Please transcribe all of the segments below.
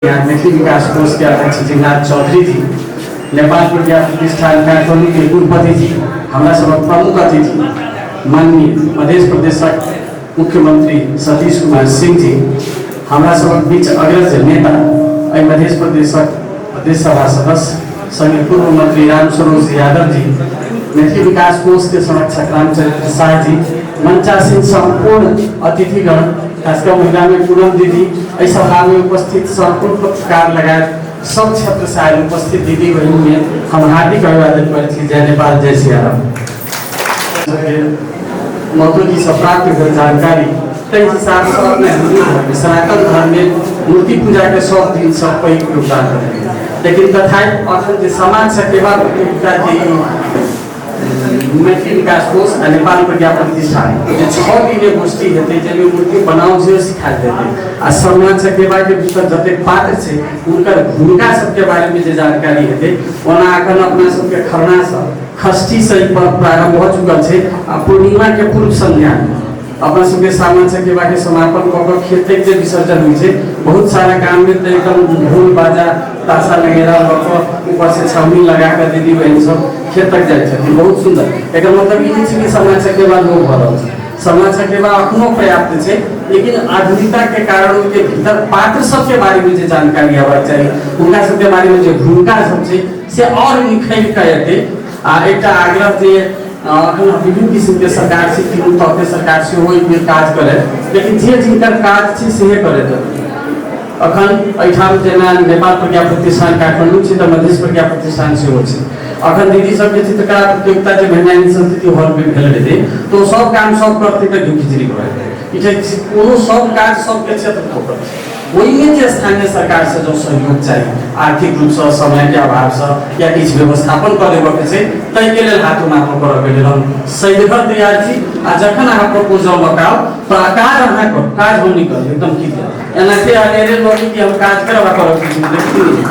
मैथिली विकास कोष के अध्यक्ष जिगनाथ चौधरी जी, नेपाल प्रज्ञा प्रतिष्ठान काठमाडौँ के कुलपति जी, हमरा सभक प्रमुख अतिथि माननीय मध्य प्रदेशक मुख्यमंत्री सतीश कुमार सिंह जी, हमरा सभक बीच अग्रज नेता एहि मध्य प्रदेशक प्रदेश सभा सदस्य संगे पूर्व मंत्री राम सरोज यादव जी, मैथिली विकास कोष के संरक्षक रामचरित्र शाह जी, मंचासीन संपूर्ण अतिथिगण, खासकर महिला में पूनम दीदी, एहि सभा में उपस्थित संपूर्ण पत्रकार लगायत सब क्षेत्र से आयल उपस्थित दीदी बहिन में हम हार्दिक अभिवादन करै छी। जय नेपाल, जय सियाराम। महतो जी से प्राप्त भेल जानकारी ताहि हिसाबसँ अपने हिन्दू धर्म सनातन धर्म में मूर्ति पूजा के सब दिन सब पैघ योगदान रहै, लेकिन तथापि अखन जे समाज सेवा प्रतियोगिता जे ई मैथिली विकास कोष आ नेपाल प्रज्ञा प्रतिष्ठान जे 6 दिने गोष्ठी हेतै, जाहिमे मूर्ति बनाउ सेहो सिखायल जेतै आ समाज चकेवाके भीतर जतेक पात्र छै हुनकर भूमिका सबके बारेमे जे जानकारी हेतै। ओना एखन अपना सबके खरनासँ षष्ठीसँ ई पर्व प्रारम्भ भऽ चुकल छै आ पूर्णिमाके पूर्व सन्ध्यामे अपना सबके सामा चकेवाके समापन कऽ कऽ खेतक जे विसर्जन होइ छै, बहुत सारा गाममे तऽ एकदम ढोल बाजा ताशा लगेरा लऽ कऽ ऊपर से छावनी लगा कऽ दीदी बहिन सब खेत तक जाइ छथिन। बहुत सुन्दर। एकर मतलब ई नहि छै कि सामा चकेवा लोप भऽ रहल छै। सामा चकेवा अखनो पर्याप्त छै, लेकिन आधुनिकताके कारण ओहिके भीतर पात्र सबके बारेमे जे जानकारी हेबाक चाही, हुनका सबके बारेमे जे भूमिका सब छै से आओर निखरि कऽ एतै। आ एकटा आग्रह जे अखन विभिन्न किसिमके सरकार छै, तीनू तहके सरकार सेहो एहिमे काज करे, लेकिन जे जिनकर काज छै सेहे करे। अखन एहिठाम जेना नेपाल प्रज्ञा प्रतिष्ठान काठमाडौँ छै तऽ मधेश प्रज्ञा प्रतिष्ठान सेहो छै। अखन दीदी सबके चित्रकला प्रतियोगिता जे भेनाइ संस्कृति हॉलमे भेल रहै, तऽ ओ सब काम सब करतै तऽ घी खिचड़ी भऽ जेतै। ई छै कोनो सब काज सबके क्षेत्र ठोकर छै। ओहिमे जे स्थानीय सरकारसँ जँ सहयोग चाही आर्थिक रूपसँ, समयके अभावसँ या किछु व्यवस्थापन कऽ देबऽके छै, ताहिके लेल हाथो नाथो करऽके लेल हम सदिखन तैयार छी। आ जखन अहाँ प्रपोजल लऽ कऽ आउ तऽ काज अहाँ करू, काज हम नहि करब। एकदम की एनाहिते अनेरे लगी कि हम काज करब आ करब किछु नहि।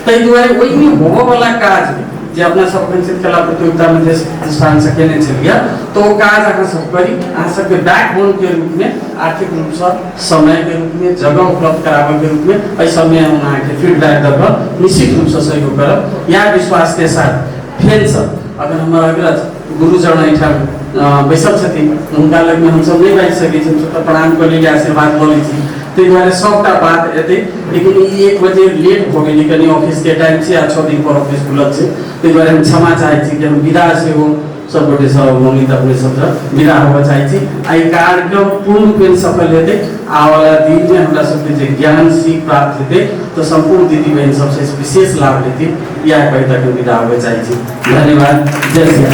ताहि दुआरे ओहिमे होबऽवला काज जे अपना सब एखन चित्रकला प्रतियोगितामे जे प्रतिष्ठानसँ केने छलियै, तऽ ओ काज अहाँ सब करी। अहाँ सबके बैकबोनके रूपमे आर्थिक रूपसँ, समयके रूपमे, जगह उपलब्ध कराबऽके रूपमे एहि सबमे हम अहाँके फीडबैक दऽ कऽ निश्चित रूपसँ सहयोग करब, इएह विश्वासके साथ। फेरसँ अगर हमर अग्रज गुरुजन एहिठाम बैसल छथिन, हुनका लगमे हमसब नहि बाजि सकै छी, हमसब तऽ प्रणाम कऽ लेली, आशीर्वाद लऽ लै छी, ताहि दुआरे सबटा बात एतै। लेकिन ई 1 बजे लेट भऽ गेलै, कनि ऑफिसके टाइम छै आ 6 दिन पर ऑफिस खुलल छै, ताहि दुआरे हम क्षमा चाहै छी कि हम विदा सेहो सब गोटेसँ मम्मी तऽ अपने सबसँ विदा होबऽ चाहै छी। आ ई कार्यक्रम पूर्ण रूपेण सफल हेतै, आबऽवला दिनमे हमरा सबके जे ज्ञान सीख प्राप्त हेतै तऽ सम्पूर्ण दीदी बहिन सबसँ विशेष लाभ हेतै, इएह कहि तक विदा होबऽ चाहै छी। धन्यवाद। जय श्री।